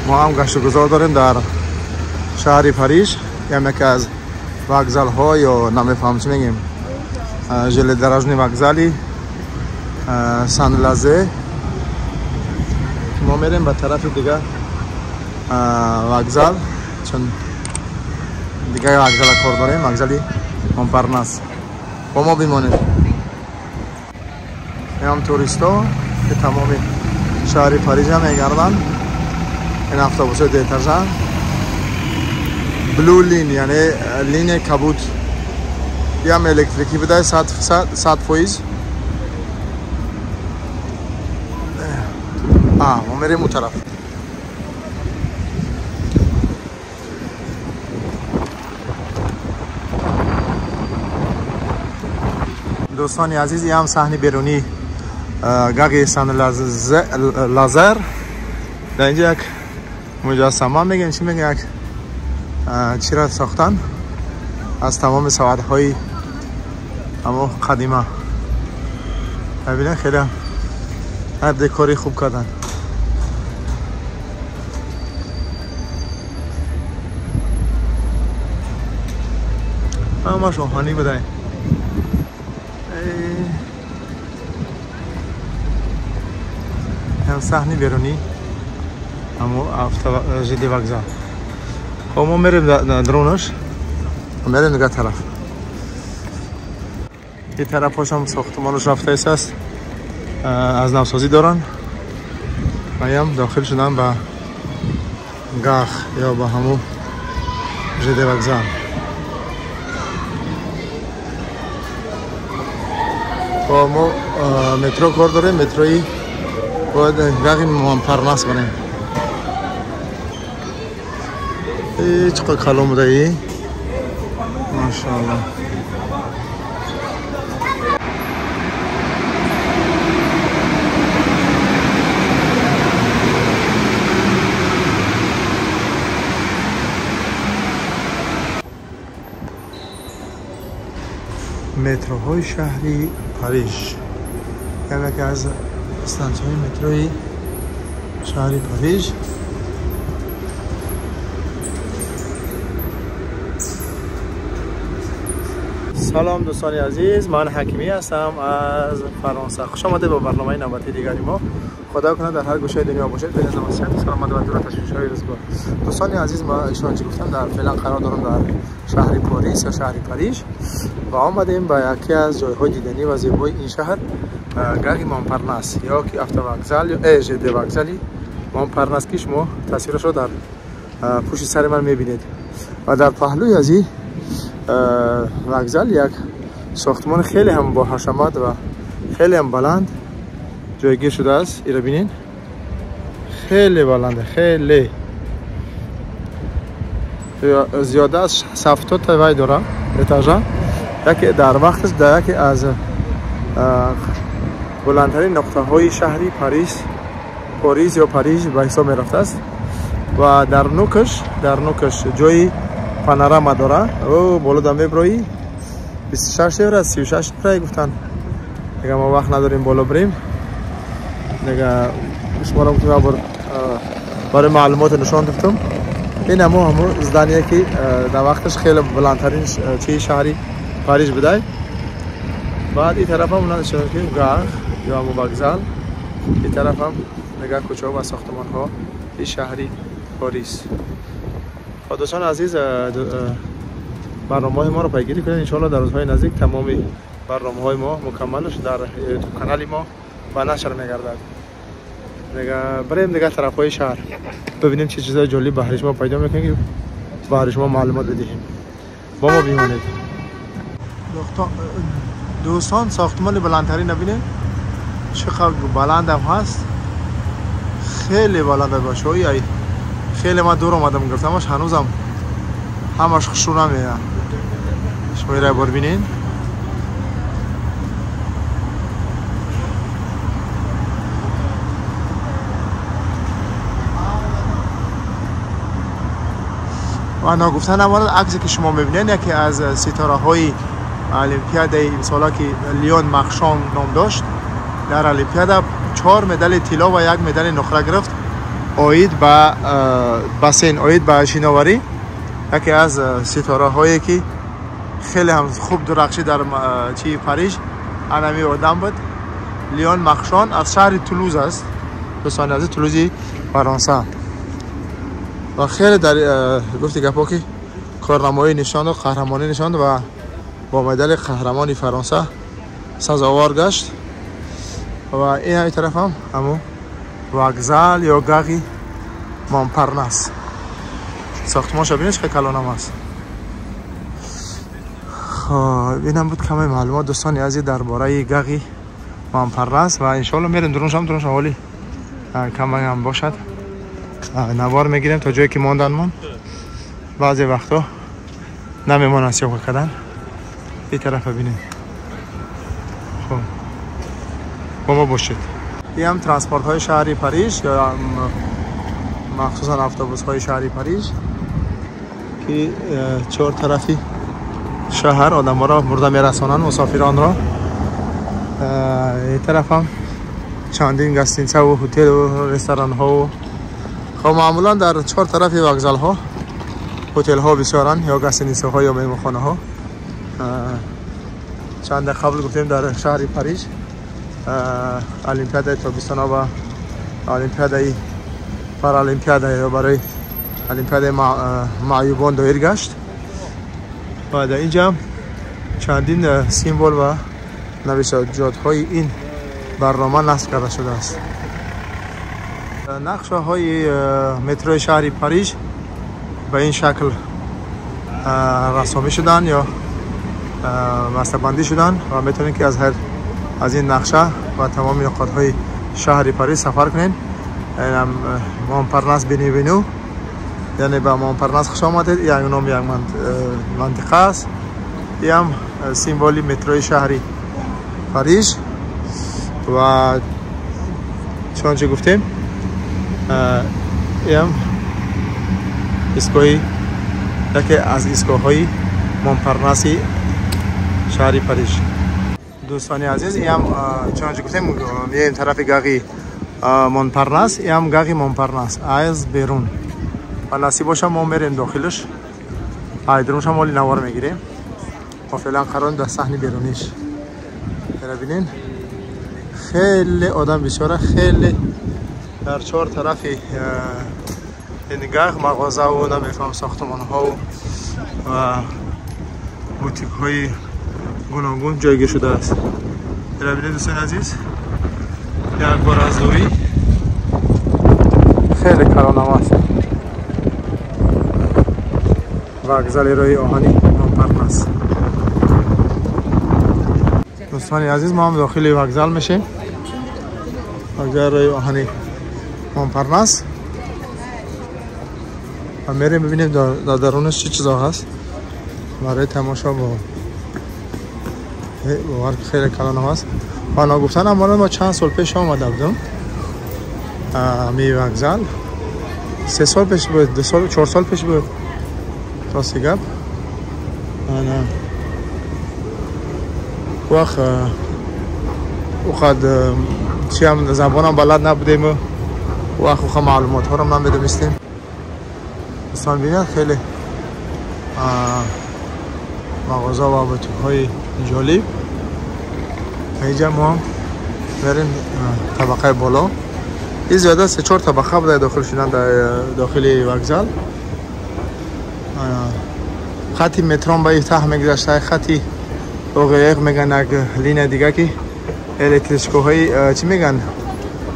ما هم گشت و گذار داریم در شهر پاریس. یکی از وکزال ها یا نمیفهم چی میگیم، железнодорожный вокзали سن لازه. ما میریم به طرف دیگه وکزال، چون دیگه وکزال کار داریم، وکزالی مونپارناس. با ما بمانید. هم توریستا که تمام شهر پاریس هم میگردن. این اتوبوس دیترژن blue line، یعنی line کبود، یه هم الکتریکی بوده 100%. ما میریم اون طرف. دوستان عزیز، یه هم صحنه بیرونی gare سن لازر. در اینجا یک مجسمه میگن، چی میگن، یک چی را ساختن از تمام ساعت‌های اما قدیمه. ببینن خیلی هر دکوری خوب کردن. همش آهنی بوده. هم صحنه بیرونی همو ژد وکزال. خب ما میریم درونش، میریم دیگه طرف. یه طرف هاشم ساختمانش رفته است، از نوسازی دارن و هم داخل شدن به gare یا به همو ژد وکزال. خب ما مترو کار داریم، متروی باید gare مونپارناس بریم. چقدر کلام بوده ای، ماشاءالله. متروهای شهری پاریس، یکی از استانس‌های متروی شهری پاریس. سلام دوستان عزیز، من حکیمی هستم از فرانسه. خوش آمدید به برنامه نوبتی دیگری ما. خدا کنه در هر گوشه دنیا باشید به نظام صحت و سلامت و دور تشویش‌های روزگار. دوستان عزیز، ما چنانچه گفتم در فعلا قرار دارم در شهر پاریس یا شهر پاریس و آمدیم به یکی از جای‌های دیدنی و زیبای این شهر، gare مونپارناس یا که автовокзал یا ژد وکزالی مونپارناس که شما تصویرش رو در پشت سر من می‌بینید. و در پهلوی از این وکزال یک ساختمان خیلی هم با حشمت و خیلی هم بلند جایگیر شده است. ایرا بینین، خیلی بلنده، خیلی زیاده از 70 تا وای داره اتاژ. یکی در وقتش در یکی از بلندترین نقطه های شهری پاریس یا پاریس به حساب می رفته است. و در نوکش جای پانوراما داره. او بالا دم میبروی 26 یورو 36 یورو گفتن. دیگه ما وقت نداریم بالا بریم. دیگه شما را گفتم برای معلومات نشان دادم. این همو здание که در وقتش خیلی بلندترین چی شهری پاریس بوده. بعد این طرف هم که gare یا همو вокзал، این طرف هم نگاه کوچه و ساختمان ها شهری پاریس. دوستان عزیز، برنامه های ما رو پیگیری کنید. انشاءالله در روزهای نزدیک تمام برنامه های ما مکملش در یوتیوب کانال ما به نشر میگردد. دیگه بریم دیگه طرف های شهر ببینیم چه چیزای جالب بهر شما پیدا میکنیم که بهر شما معلومات بدهیم. با ما بمانید. دوستان، ساختمان بلندترین نبینید چقدر بلند هم هست، خیلی بلند باشه. ای خیلی ما دور اومدم گرفتمش، هنوزم همش خوشو نمیاد. شما را بار بینین. و ناگفته نماند عکسی که شما میبینین یکی از ستاره های المپیاد امسال که لیون مخشان نام داشت، در المپیاد 4 مدال طلا و 1 مدال نقره گرفت. оид ба бассейн, оид ба шиноварӣ, яке аз ситораҳое ки хеле ҳам хуб дурахшид дар чи Париж, анами одам буд. Леон Маршан аз шаҳри Тулуз аст, дӯстони азиз, Тулузи Фаронса. Ва хеле дар гуфти гапҳо ки корнамоӣ нишон дод, қаҳрамонӣ нишон дод ва бо медали қаҳрамони Фаронса сазовор гашт. Ва ин ҳами тараф ҳам ҳамун вокзал ё гағи Монпарнас. Сохтмонша бинед чӣ калонам аст. Хоб, инам буд каме маълумот дӯстони азиз дар бораи гағи Монпарнас ва иншоалло мерем дуруншам, дуруншам ҳоли каме ҳам бошад навор мегирем то ҷое ки монданмон. Баъзе вақтҳо намемонанд съёмка кардан. Ин тарафа бинед. Хоб, бо мо бошед. Ин ҳам транспортҳои шаҳри Париж, махсусан автобусҳои шаҳри Париж ки чор тарафи шаҳр одамҳоро бурда мерасонанд, мусофиронро. Ин тараф ҳам чандин гостиницаву ҳотелу ресторанҳову. Хоб, маъмулан дар чор тарафи вокзалҳо ҳотелҳо бисёранд, ё гостиницаҳо ё меҳмонхонаҳо. Чанд қабл гуфтем дар шаҳри Париж олимпиадаи тобистона ва олимпиадаи паралимпиада ё барои олимпиадаи маъюбон доир гашт. Ва дар инҷа чандин символ ва навишаҷотҳои ин барнома насб карда шудааст. Нақшаҳои метрои шаҳри Париж ба ин шакл расомӣ шуданд ё бастабандӣ шуданд ва метавонед ки аз ин нақша ва тамоми нуқотҳои шаҳри Париж сафар кунед. Монпарнас беневену, яъне ба Монпарнас хуш омадед. Як номи як мантиқа аст. Ин ҳам символи метрои шаҳри Париж. Ва чунончи гуфтем, ин ҳам истгоҳи яке аз истгоҳҳои Монпарнаси шаҳри Париж. Дӯстони азиз, ин ҳам чунончи гуфтем меоем тарафи гағи Монпарнас. Ин ҳам гағи Монпарнас аз берун ва насиб боша мо мерем дохилаш, айдуруншам ҳоли навор мегирем. Мо феълан қарорем дар саҳни беруниш. Бера бинен, хеле одам бисёра, хеле дар чор тарафи ин гаҳ мағозаву намефаҳм сохтмонҳову ва бутикҳои гуногун ҷойгир шудааст. Бера бинед дӯстони азиз, як бор аз дурӣ хеле калонам аст вокзали роҳи оҳани Монпарнас. Дӯстони азиз, мо ҳам дохили вокзал мешем, вокзали роҳи оҳани Монпарнас, ва мерем бибинем дар дарунаш чӣ чизо ҳаст барои тамошо. Бо бовар хеле калонам аст ва ногуфтан ҳам мо чанд сол пеш омада будем ами вокзал, 3 сол пеш буд, 2 сол, 4 сол пеш буд рости гап. Вақт уқад чиам забонам балад набудем, вақт уқа маълумотҳоро намедонистем. Дӯстон бинед, хеле мағоза ва бутикҳои ҷолиб. Инҷа мо мерем табақаи боло. Ин зиёда 3-4 табақа буда дохил шудан дар дохили вокзал. Хати метрон ба ифтаҳ мегузашта, хати оғиқ меган як линия дига ки электричкаҳои чӣ меган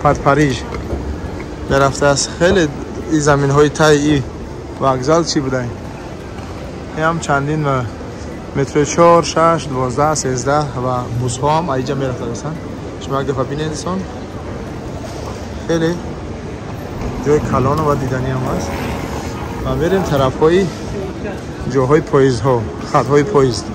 пад Париж мерафтааст. Хеле ин заминҳои таи и вокзал чӣ буда? Ин ҳам чандин метрои 4, 6, 12, 13 ва бусҳо ҳам аиҷа мерафтаастанд. Шумо як дафъа бинед дӯстон, хеле ҷои калон ва диданӣ ҳам аст. Ва мерем тарафҳои ҷоҳои поездҳо, хатҳои поезд.